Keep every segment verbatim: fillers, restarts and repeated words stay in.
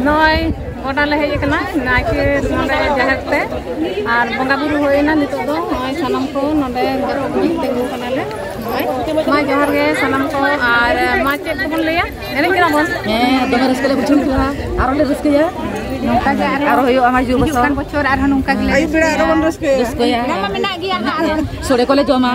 ᱱᱚᱜᱼᱚᱭ ᱜᱚᱰᱟ ᱞᱮ ᱦᱮᱡ ᱟᱠᱟᱱᱟ ᱱᱟᱭᱠᱮ ᱱᱚᱰᱮ ᱡᱟᱦᱮᱨ ᱛᱮ, ᱟᱨ ᱵᱚᱸᱜᱟ ᱵᱩᱨᱩ ᱦᱩᱭᱮᱱᱟ᱾ ᱱᱤᱛᱚᱜ ᱫᱚ ᱱᱚᱜᱼᱚᱭ ᱥᱟᱱᱟᱢ ᱠᱚ ᱱᱚᱰᱮ ᱡᱟᱣᱨᱟ ᱛᱤᱸᱜᱩ ᱠᱟᱱᱟᱞᱮ᱾ ᱱᱚᱜᱼᱚᱭ ᱢᱟ ᱡᱚᱦᱟᱨ ᱜᱮ ᱥᱟᱱᱟᱢ ᱠᱚ, ᱟᱨ ᱢᱟ ᱪᱮᱫ ᱠᱚᱵᱚᱱ ᱞᱟᱹᱭᱟ, ᱮᱱᱮᱡ ᱠᱟᱱᱟ ᱵᱚᱱ᱾ ᱦᱮᱸ, ᱫᱚᱢᱮ ᱨᱟᱹᱥᱠᱟᱹ ᱞᱮ ᱵᱩᱡᱷᱟᱹᱣ ᱠᱮᱫᱟ, ᱟᱨᱚ ᱞᱮ ᱨᱟᱹᱥᱠᱟᱹᱭᱟ ᱱᱚᱝᱠᱟ ᱜᱮ, ᱟᱨᱦᱚᱸ ᱟᱨᱚ ᱦᱩᱭᱩᱜᱼᱟ ᱢᱟ ᱦᱤᱡᱩᱜ ᱦᱤᱡᱩᱜ ᱵᱚᱪᱷᱚᱨ᱾ ᱠᱟᱱ ᱵᱚᱪᱷᱚᱨ ᱟᱨᱦᱚᱸ ᱱᱚᱝᱠᱟ ᱜᱮᱞᱮ ᱟᱹᱭᱩᱵ ᱵᱮᱲᱟ ᱟᱨᱚ ᱵᱚᱱ ᱨᱟᱹᱥᱠᱟᱹᱭᱟ᱾ ᱨᱟᱹᱥᱠᱟᱹᱭᱟ᱾ ᱚᱱᱟ ᱢᱟ ᱢᱮᱱᱟᱜ ᱜᱮᱭᱟ ᱦᱟᱸᱜ, ᱟᱨᱦᱚᱸ ᱥᱚᱲᱮ ᱠᱚᱞᱮ ᱡᱚᱢᱟ᱾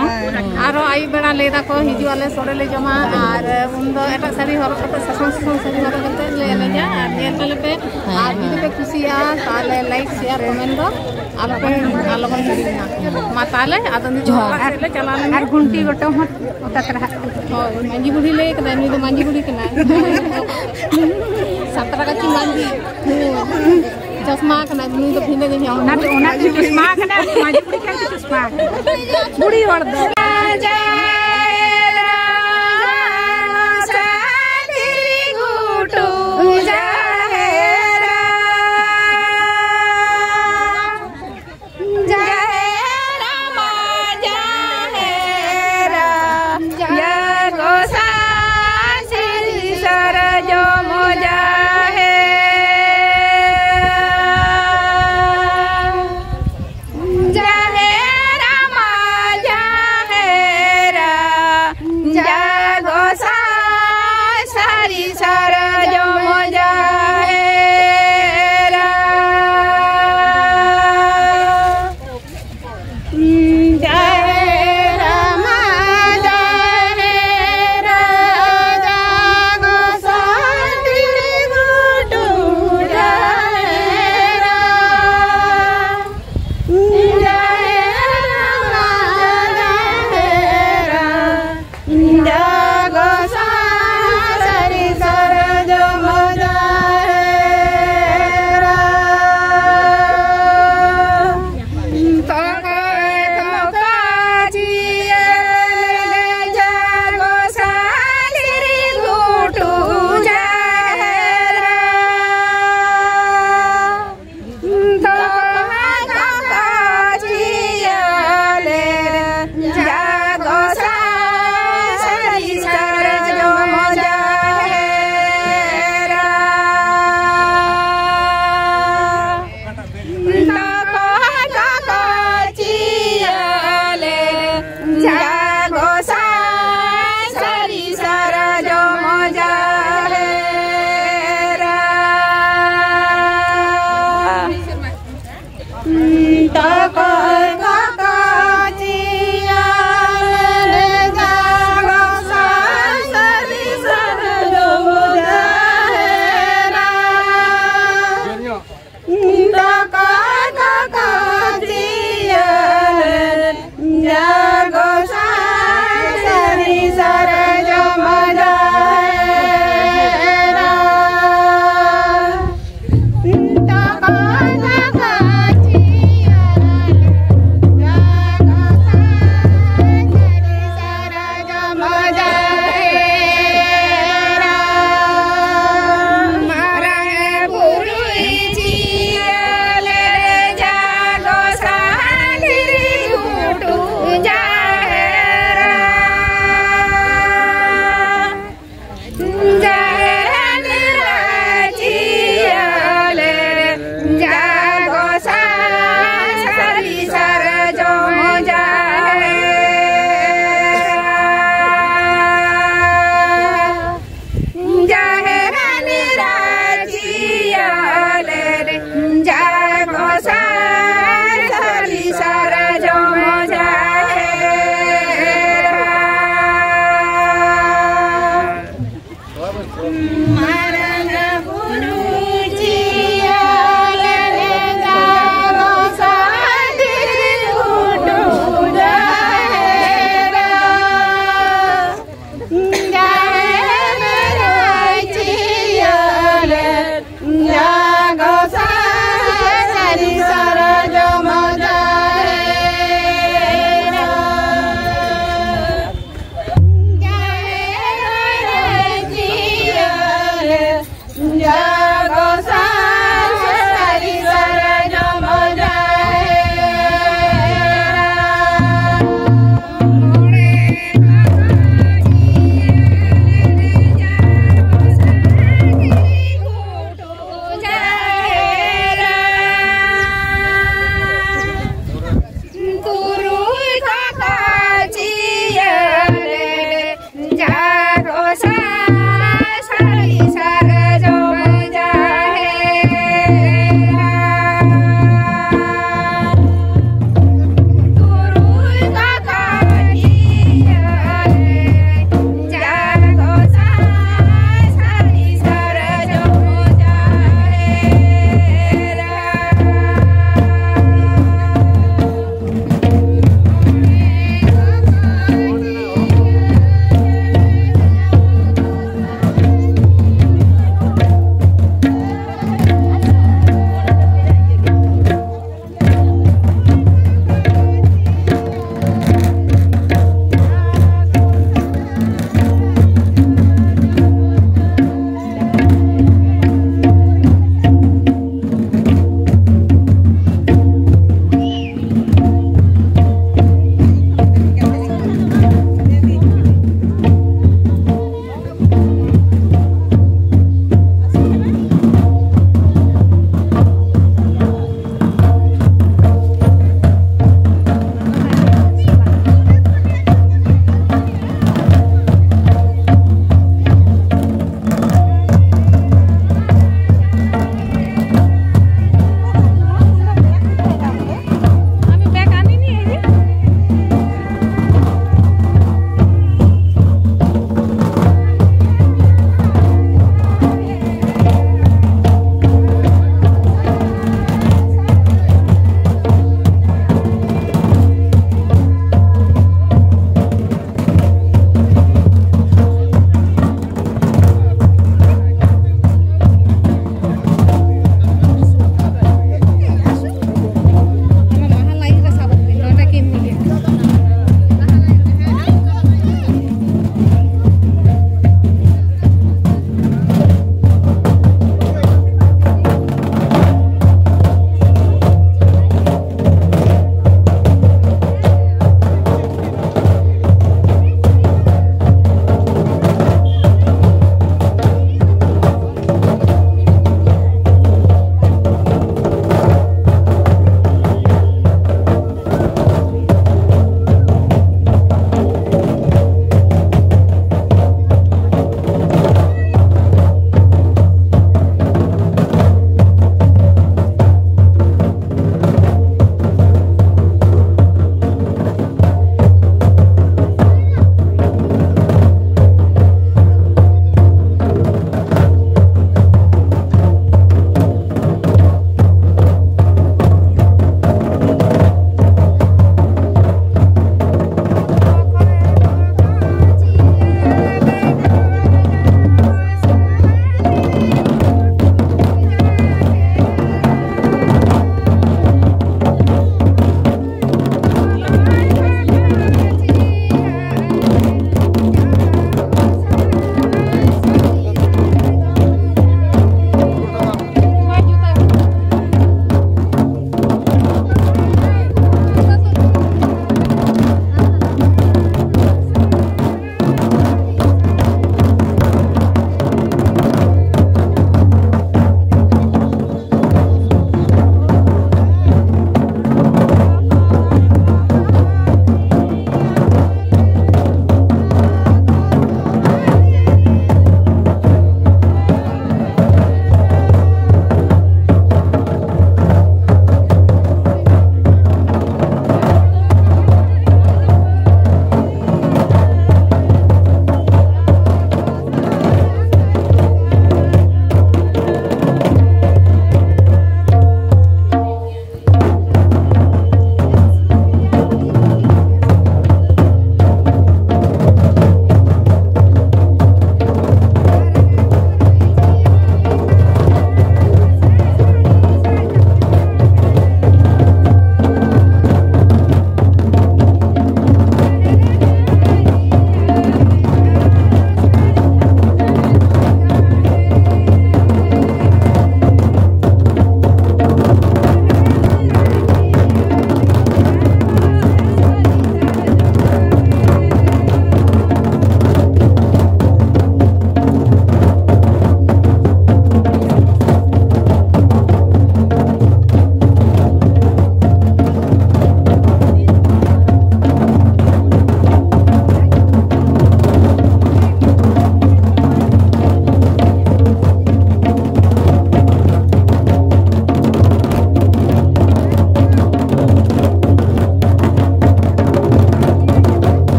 ᱟᱨᱦᱚᱸ ᱟᱹᱭᱩᱵ ᱵᱮᱲᱟ ᱞᱟᱹᱭ ᱫᱟᱠᱚ ᱦᱤᱡᱩᱜ ᱟᱞᱮ, ᱥᱚᱲᱮ ᱞᱮ ᱡᱚᱢᱟ, ᱟᱨ ᱩᱱᱫᱚ ᱮᱴᱟᱜ ᱥᱟᱹᱲᱤ ᱦᱚᱨᱚᱜ ᱠᱟᱛᱮ, ᱥᱟᱥᱟᱝ ᱥᱟᱥᱟᱝ ᱥᱟᱹᱲᱤ ᱦᱚᱨᱚᱜ ᱠᱟᱛᱮ ᱞᱮ ᱮᱱᱮᱡᱟ, ᱟᱨ ᱧᱮᱞ ᱛᱟᱞᱮ ᱯᱮ᱾ ᱦᱮᱸ, ᱟᱨ ᱡᱩᱫᱤ ᱦᱮᱸ᱾ ᱯᱮ ᱠᱩᱥᱤᱭᱟᱜᱼᱟ, ᱛᱟᱦᱚᱞᱮ like, share, comment ᱫᱚ ᱟᱞᱚᱯᱮ, ᱟᱞᱚᱵᱚᱱ ᱦᱤᱲᱤᱧᱟ᱾ ᱢᱟ ᱛᱟᱦᱚᱞᱮ ᱟᱫᱚ ᱱᱤᱛᱚᱜ ᱡᱚᱦᱟᱨ᱾ ᱚᱲᱟᱜ ᱥᱮᱫ ᱞᱮ ᱪᱟᱞᱟᱣ ᱞᱮᱱ ᱟᱨ ᱜᱮ᱾ ᱜᱷᱩᱱᱴᱤ ᱜᱚᱴᱚ ᱦᱚᱸ ᱚᱛᱟ ᱛᱚᱨᱟ ᱦᱟᱜ᱾ ᱦᱳᱭ, ᱢᱟᱹᱡᱷᱤ ᱵᱩᱲᱦᱤ ᱞᱟᱹᱭ ᱠᱟᱫᱟᱭ, ᱱᱩᱭ ᱫᱚ ᱢᱟᱹᱡᱷᱤ ᱵᱩᱲᱦᱤ ᱠᱟᱱᱟᱭ᱾ ᱥᱟᱛᱨᱟ ᱠᱟᱪᱷᱤ ᱢᱟᱹᱡᱷᱤ᱾ ᱦᱩᱸ᱾ ᱪᱚᱥᱢᱟ ᱠᱟᱱᱟᱭ, ᱱᱩᱭ ᱫᱚ ᱵᱷᱤᱱᱟᱹ ᱜᱮ ᱧᱮᱞ ᱚᱱᱟ ᱫᱚ, ᱚᱱᱟ ᱫᱚ ᱪᱚᱥᱢᱟ ᱠᱟᱱᱟᱭ, ᱩᱱᱤ ᱢᱟᱹᱡᱷᱤ ᱵᱩᱲᱦᱤ ᱠᱟᱱ ᱪᱚᱥᱢᱟ ᱠᱟᱱᱟᱭ᱾ ᱵᱩᱲᱦᱤ ᱦᱚᱲ ᱫᱚ᱾ ᱡᱟᱦᱮᱨᱟ, ᱥᱟᱫᱷᱤ ᱜᱷᱩᱴᱩ ᱡᱟᱦᱮᱨᱟ᱾ ᱡᱟᱦᱮᱨᱟ ᱢᱟ ᱡᱟᱦᱮᱨᱟ, ᱡᱟ ᱜᱚᱸᱥᱟᱭ ᱥᱟᱹᱨᱤ ᱥᱟᱨᱡᱚᱢ ᱡᱟᱦᱮᱨᱟ᱾ ᱡᱟᱦᱮᱨᱟ ᱢᱟ ᱡᱟᱦᱮᱨᱟ,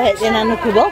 ᱦᱮᱡ ᱮᱱᱟ ᱱᱩᱠᱩ ᱫᱚ᱾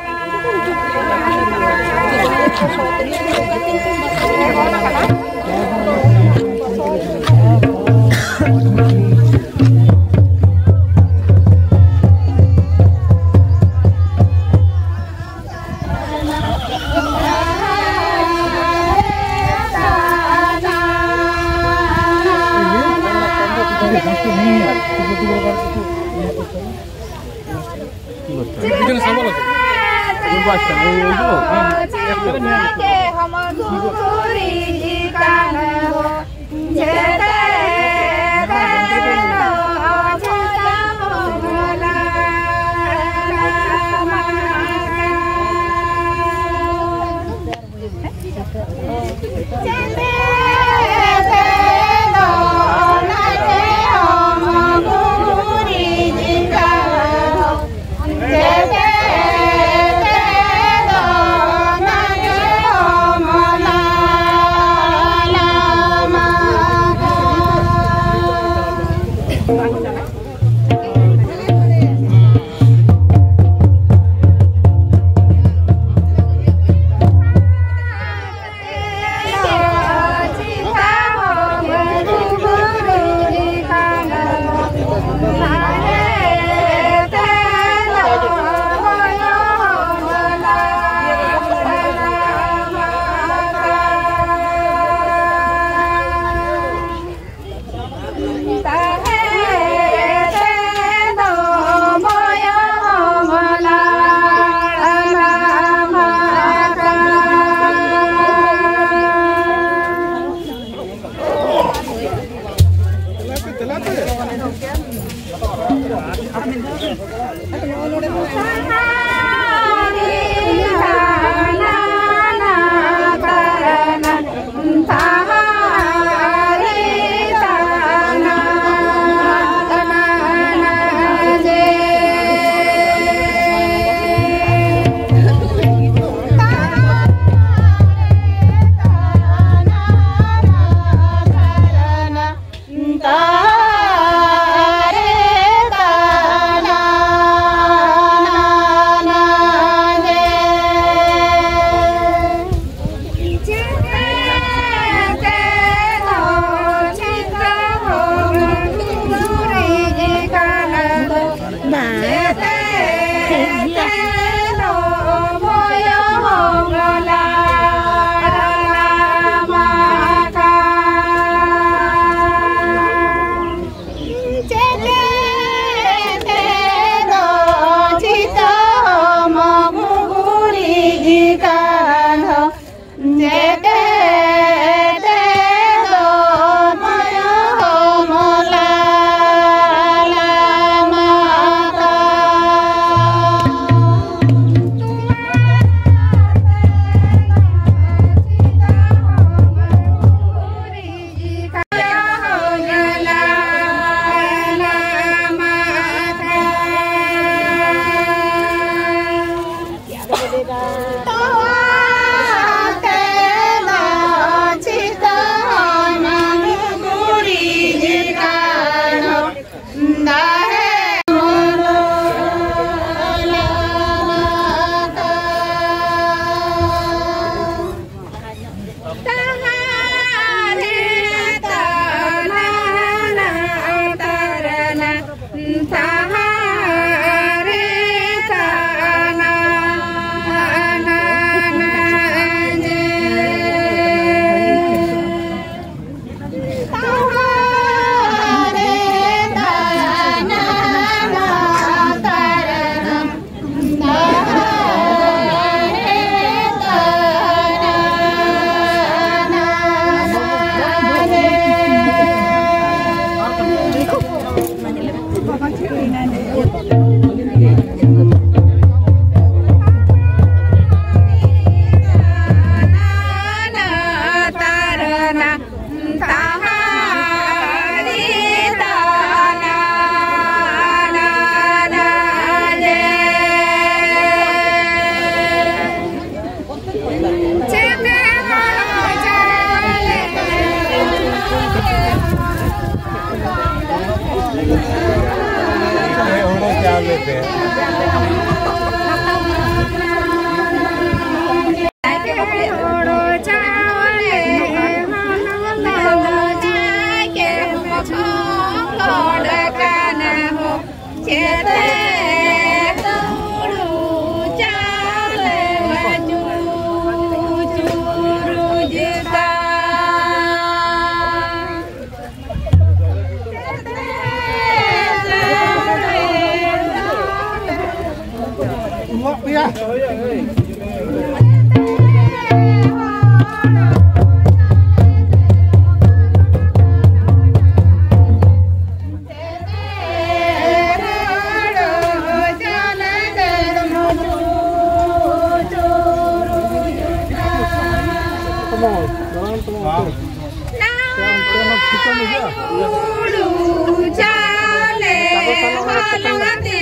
ᱞᱟᱹᱠᱛᱤ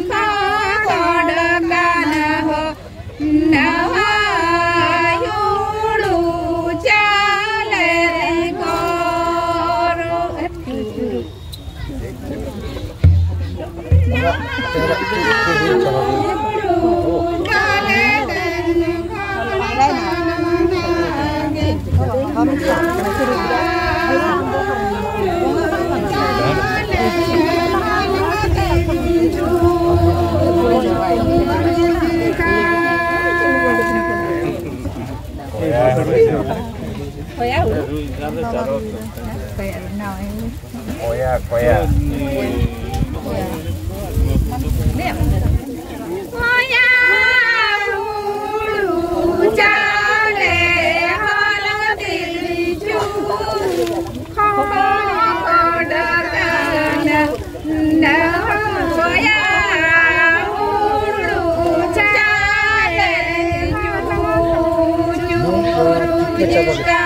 ᱠᱷᱚᱸᱰ ᱠᱟᱱᱟ ᱦᱳ, ᱱᱟᱣᱟ ᱦᱩᱲᱩ ᱪᱟᱣᱞᱮ ᱨᱮ ᱠᱚᱨᱚ᱾ ᱚᱭᱟ, ᱠᱚᱭᱟ᱾ ᱚᱭᱟ ᱦᱩᱲᱩ ᱪᱟᱣᱞᱮ ᱦᱚᱞᱚᱝ ᱛᱤᱞᱢᱤᱧ ᱪᱩᱨᱩ ᱠᱷᱚᱸᱰ ᱠᱟᱱᱟ᱾ ᱚᱭᱟ ᱦᱩᱲᱩ ᱪᱟᱣᱞᱮ ᱪᱩᱨᱩ ᱪᱩᱨᱩ ᱪᱤᱠᱟ᱾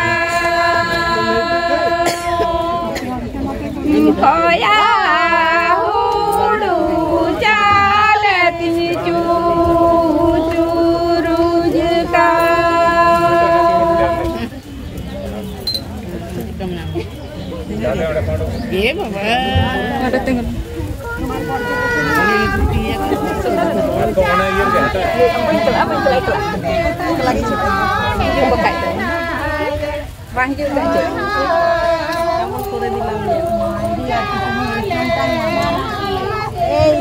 ᱠᱚᱭᱟ ᱦᱩᱲᱩ ᱪᱟᱣᱞᱮ ᱛᱤᱧ ᱪᱩ-, ᱪᱩᱨᱩᱡ ᱠᱟᱜ᱾ ᱮ ᱵᱟᱵᱟ᱾ ᱱᱚᱰᱮ ᱛᱤᱸᱜᱩᱱ᱾ ᱵᱟᱹᱧ ᱪᱟᱞᱟᱜᱼᱟ, ᱵᱟᱹᱧ ᱪᱟᱞᱟᱜᱼᱟ, ᱮᱠᱞᱟ᱾ ᱮᱠᱞᱟ ᱜᱮ ᱪᱟᱞᱟᱜ᱾ ᱦᱤᱡᱩᱜ ᱵᱟᱠᱷᱟᱡ ᱫᱚ᱾ ᱵᱟᱝ ᱦᱤᱡᱩᱜ ᱠᱷᱟᱡ ᱪᱮᱫ? ᱮᱭ,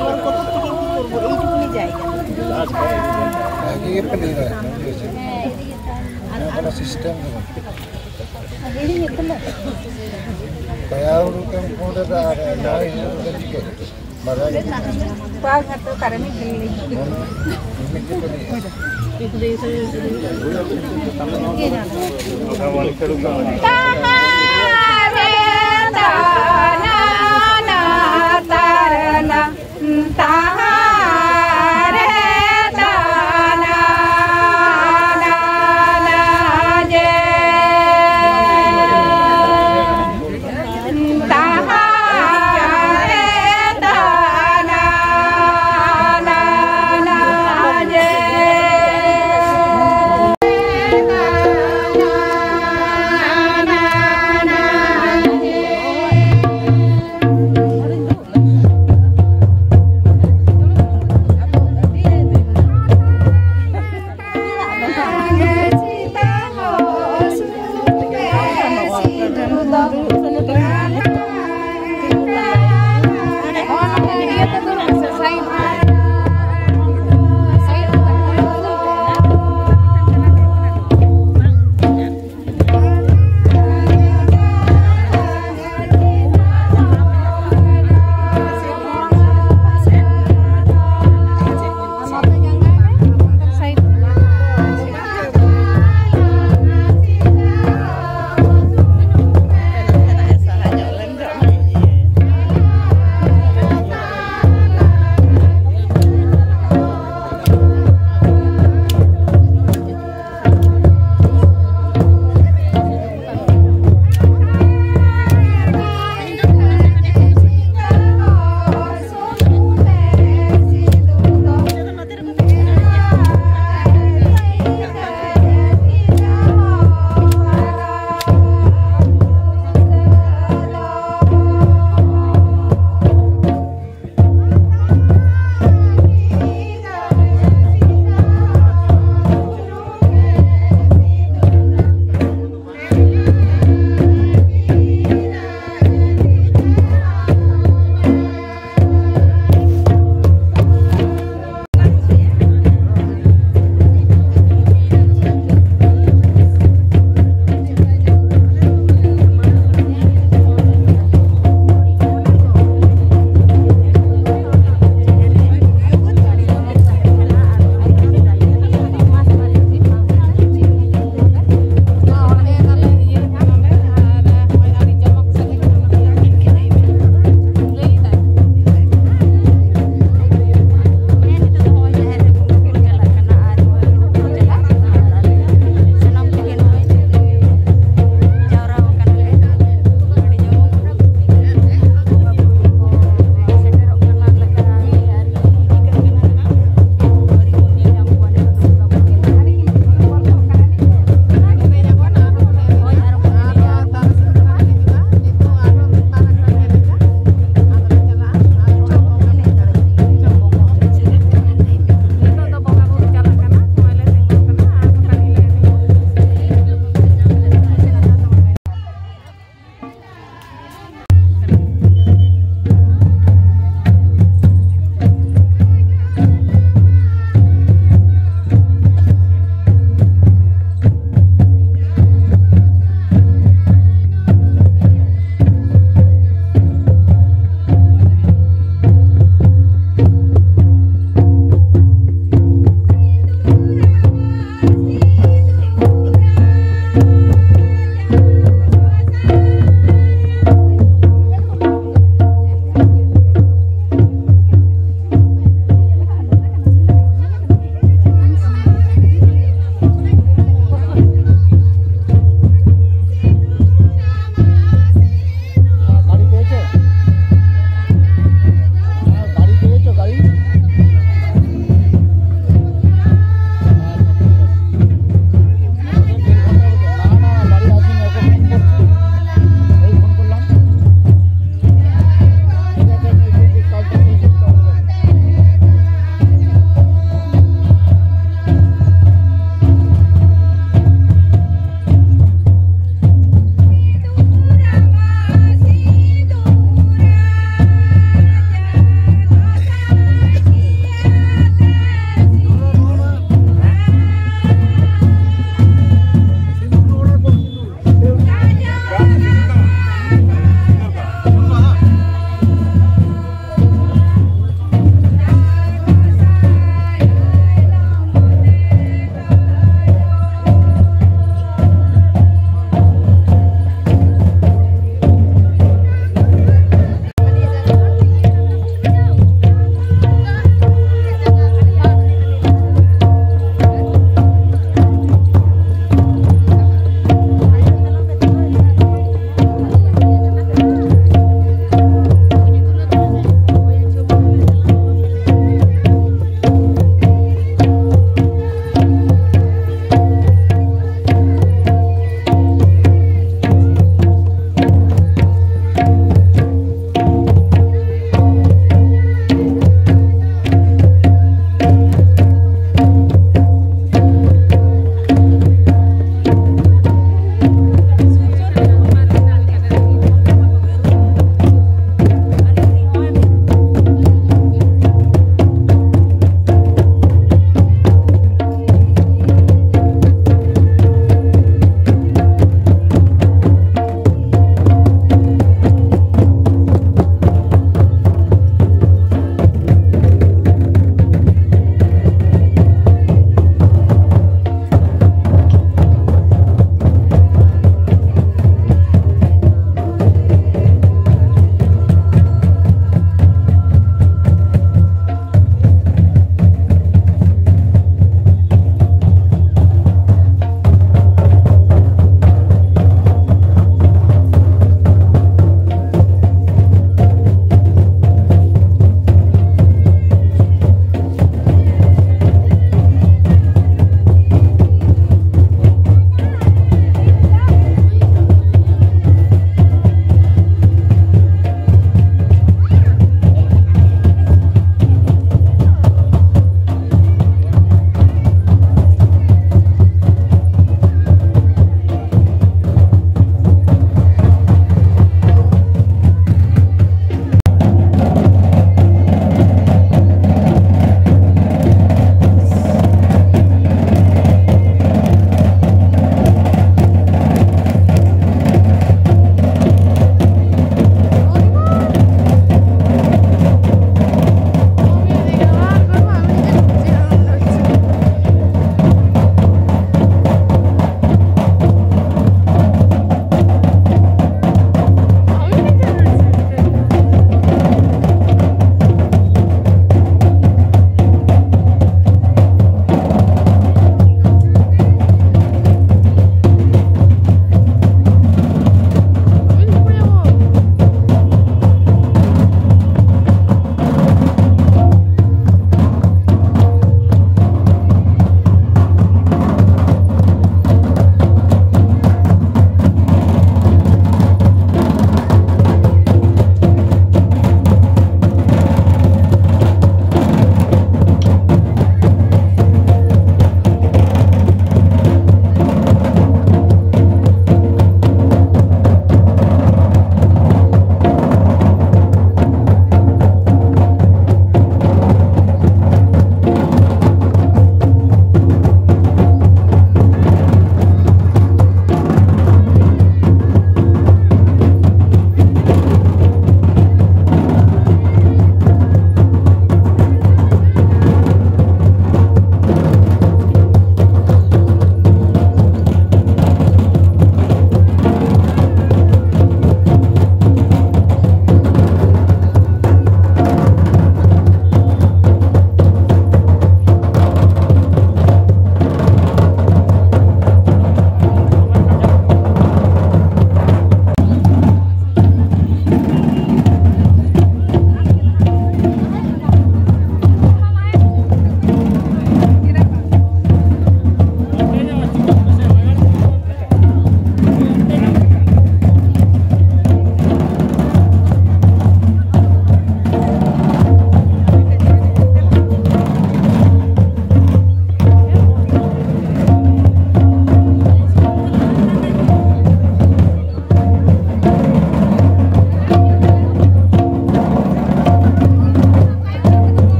ᱦᱚᱲ ᱠᱚ ᱛᱚ ᱛᱮᱜᱮ ᱠᱚ ᱠᱚᱨᱵᱚ, ᱮᱭᱴᱩᱠᱩᱱᱤ ᱡᱟᱭᱜᱟ᱾ ᱵᱷᱟᱜᱮ ᱜᱮ ᱯᱮ ᱞᱟᱹᱭ ᱫᱟ᱾ ᱦᱮᱸ, ᱤᱫᱤ ᱠᱟᱜ᱾ ᱟᱨ ᱠᱳᱱᱳ system ᱜᱮ ᱵᱟᱹᱱᱩᱜ᱾ ᱦᱤᱲᱤᱧ ᱩᱛᱟᱹᱨ ᱞᱮᱫ᱾ ᱠᱚᱭᱟ ᱦᱩᱲᱩ ᱠᱚᱢ ᱯᱷᱳᱱ ᱨᱮᱫᱚ ᱟᱨ ᱱᱚᱣᱟ ᱦᱩᱲᱩ ᱫᱚ ᱪᱤᱠᱟᱹ? ᱵᱟᱝ ᱟᱛᱚ ᱠᱟᱨᱮ ᱢᱤᱫ ᱫᱤᱱ ᱞᱮ᱾ ᱛᱟᱦᱟᱨᱮ ᱛᱟᱱᱟ ᱛᱟᱨᱱᱟ, ᱛᱟᱦᱟᱨᱮ ᱛᱟᱱᱟ ᱡᱮ, ᱛᱟᱦᱟᱨᱮ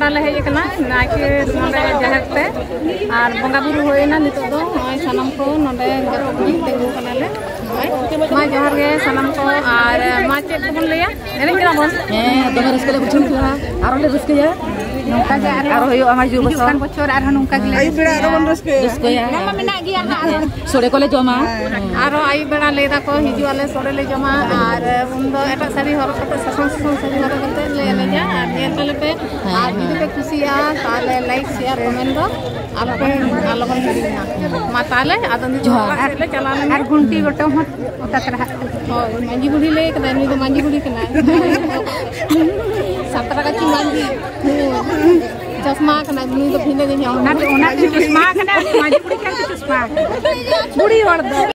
ᱞᱮ ᱦᱮᱡ ᱟᱠᱟᱱᱟ ᱱᱟᱭᱠᱮ ᱱᱚᱰᱮ ᱡᱟᱦᱮᱨ ᱛᱮ, ᱟᱨ ᱵᱚᱸᱜᱟ ᱵᱩᱨᱩ ᱦᱩᱭᱮᱱᱟ᱾ ᱱᱤᱛᱚᱜ ᱫᱚ ᱱᱚᱜᱼᱚᱭ ᱥᱟᱱᱟᱢ ᱠᱚ ᱱᱚᱰᱮ ᱡᱚᱛᱚ ᱠᱚ ᱛᱤᱸᱜᱩ ᱠᱟᱱᱟᱞᱮ᱾ ᱱᱚᱜᱼᱚᱭ ᱢᱟ ᱡᱚᱦᱟᱨ ᱜᱮ ᱥᱟᱱᱟᱢ ᱠᱚ, ᱟᱨ ᱢᱟ ᱪᱮᱫ ᱠᱚᱵᱚᱱ ᱞᱟᱹᱭᱟ, ᱮᱱᱮᱡ ᱠᱟᱱᱟ ᱵᱚᱱ᱾ ᱦᱮᱸ, ᱫᱚᱢᱮ ᱨᱟᱹᱥᱠᱟᱹ ᱞᱮ ᱵᱩᱡᱷᱟᱹᱣ ᱠᱮᱫᱟ, ᱟᱨᱚ ᱞᱮ ᱨᱟᱹᱥᱠᱟᱹᱭᱟ᱾ ᱱᱚᱝᱠᱟ ᱜᱮ ᱟᱨᱦᱚᱸ ᱟᱨᱚ ᱦᱩᱭᱩᱜᱼᱟ ᱢᱟ ᱦᱤᱡᱩᱜ ᱦᱤᱡᱩᱜ ᱵᱚᱪᱷᱚᱨ᱾ ᱠᱟᱱ ᱵᱚᱪᱷᱚᱨ ᱟᱨᱦᱚᱸ ᱱᱚᱝᱠᱟ ᱜᱮᱞᱮ ᱟᱹᱭᱩᱵ ᱵᱮᱲᱟ ᱟᱨᱚ ᱵᱚᱱ ᱨᱟᱹᱥᱠᱟᱹᱭᱟ᱾ ᱨᱟᱹᱥᱠᱟᱹᱭᱟ᱾ ᱚᱱᱟ ᱢᱟ ᱢᱮᱱᱟᱜ ᱜᱮᱭᱟ ᱱᱟᱦᱟᱜ ᱟᱨᱦᱚᱸ᱾ ᱥᱚᱲᱮ ᱠᱚᱞᱮ ᱡᱚᱢᱟ᱾ ᱟᱨᱦᱚᱸ ᱟᱹᱭᱩᱵ ᱵᱮᱲᱟ ᱞᱟᱹᱭ ᱫᱟᱠᱚ ᱦᱤᱡᱩᱜ ᱟᱞᱮ, ᱥᱚᱲᱮ ᱞᱮ ᱡᱚᱢᱟ, ᱟᱨ ᱩᱱᱫᱚ ᱮᱴᱟᱜ ᱥᱟᱹᱲᱤ ᱦᱚᱨᱚᱜ ᱠᱟᱛᱮ, ᱥᱟᱥᱟᱝ ᱥᱟᱥᱟᱝ ᱥᱟᱹᱲᱤ ᱦᱚᱨᱚᱜ ᱠᱟᱛᱮ ᱞᱮ ᱮᱱᱮᱡᱟ, ᱟᱨ ᱧᱮᱞ ᱛᱟᱞᱮ ᱯᱮ᱾ ᱟᱨ ᱡᱩᱫᱤ ᱯᱮ ᱠᱩᱥᱤᱭᱟᱜᱼᱟ, ᱛᱟᱦᱚᱞᱮ like, share, comment ᱫᱚ ᱟᱞᱚᱯᱮ, ᱟᱞᱚᱵᱚᱱ ᱦᱤᱲᱤᱧᱟ᱾ ᱢᱟ ᱛᱟᱦᱚᱞᱮ, ᱟᱫᱚ ᱱᱤᱛᱚᱜ ᱡᱚᱦᱟᱨ᱾ ᱚᱲᱟᱜ ᱥᱮᱫ ᱞᱮ ᱪᱟᱞᱟᱣ ᱞᱮᱱ ᱜᱮ᱾ ᱟᱨ ᱜᱩᱱᱴᱤ ᱜᱚᱴᱚ ᱦᱚᱸ ᱚᱛᱟ ᱛᱚᱨᱟ ᱦᱟᱜ᱾ ᱦᱳᱭ, ᱢᱟᱹᱡᱷᱤ ᱵᱩᱲᱦᱤ ᱞᱟᱹᱭ ᱠᱟᱫᱟᱭ, ᱱᱩᱭ ᱫᱚ ᱢᱟᱹᱡᱷᱤ ᱵᱩᱲᱦᱤ ᱠᱟᱱᱟᱭ᱾ ᱥᱟᱛᱨᱟ ᱠᱟᱪᱷᱤ ᱢᱟᱹᱡᱷᱤ᱾ ᱪᱚᱥᱢᱟ ᱠᱟᱱᱟᱭ, ᱱᱩᱭ ᱫᱚ ᱵᱷᱤᱱᱟᱹ ᱜᱮ ᱧᱟᱢ ᱚᱱᱟ ᱫᱚ, ᱚᱱᱟ ᱫᱚ ᱪᱚᱥᱢᱟ ᱠᱟᱱᱟ, ᱩᱱᱤ ᱢᱟᱹᱡᱷᱤ ᱵᱩᱲᱦᱤ ᱠᱟᱱ ᱫᱚ ᱪᱚᱥᱢᱟ ᱠᱟᱱᱟ᱾ ᱵᱩᱲᱦᱤ ᱦᱚᱲ ᱫᱚ᱾